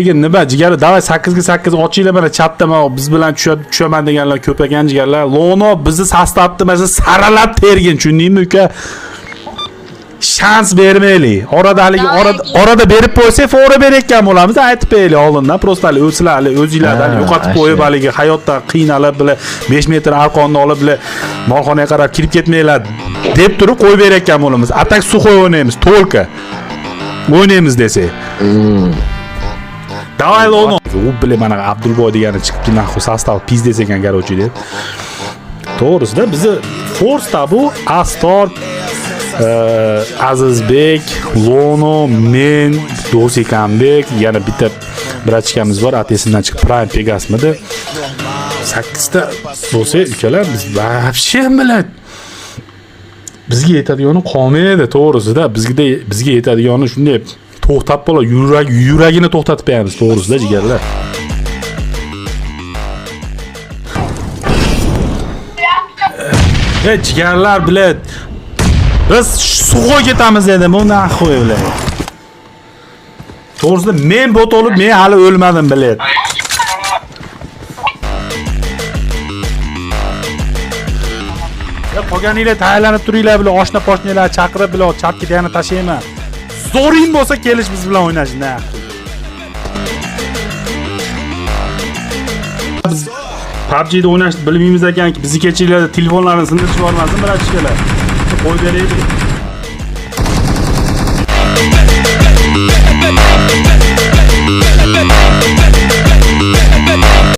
Lekin nima jigarlar, давай 8 ga 8 ochinglar, mana chapda mana biz bilan tushaman deganlar ko'p ekan jigarlar. Lono bizni sostavni mana saralab tergin, tushundingmi uka? Shans bermaylik. Orada haligi orada berib qo'ysak, fora berayotgan bo'lamiz, aytib beraylik oldindan. Просто hali o'zinglar hali o'zinglardan Ha, yo'qotib qo'yib asha. Haligi hayotdan qiynalib bilan 5 metr arqonni olib bilan molxonaga qarab kirib ketmanglar deb turib qo'yib berayotgan bo'lamiz. А так сухой o'ynaymiz, только o'ynaymiz desak. Давай Lono. U bile mana Abdulboy degani chiqibdi, нахуй состав пиздец ekan, короче deb. To'g'risida bizni Force Tabu, Astor, Azizbek, Lono, men, Do'sekambek, yana bitta brachkamiz bor, atesimdan chiqib Prime Pegasmidi. 8 ta bo'lsa ukalar, biz вообще bilan bizga yetadigani qolmaydi to'g'risida, bizga yetadigani shunday to'xtab qola yuragini to'xtatib qo'yamiz to'g'risida jigarlar. E jigarlar bilan biz sug'oy ketamiz endi bu нахуй bilan. To'g'risida men bot olib men hali o'lmadim bilan. Ya qolganinglar tayyorlanib turinglar bilan oshna poshnalar chaqirib bilan chapga yana tashlayman. Zo'ring bo'lsa kelish biz bilan o'ynash нахуй. Biz PUBG'da o'ynashni bilmaymiz ekanki, bizni kechinglarda telefonlarni sindirib yubormasin, братишка lar. Qo'yib beraylik.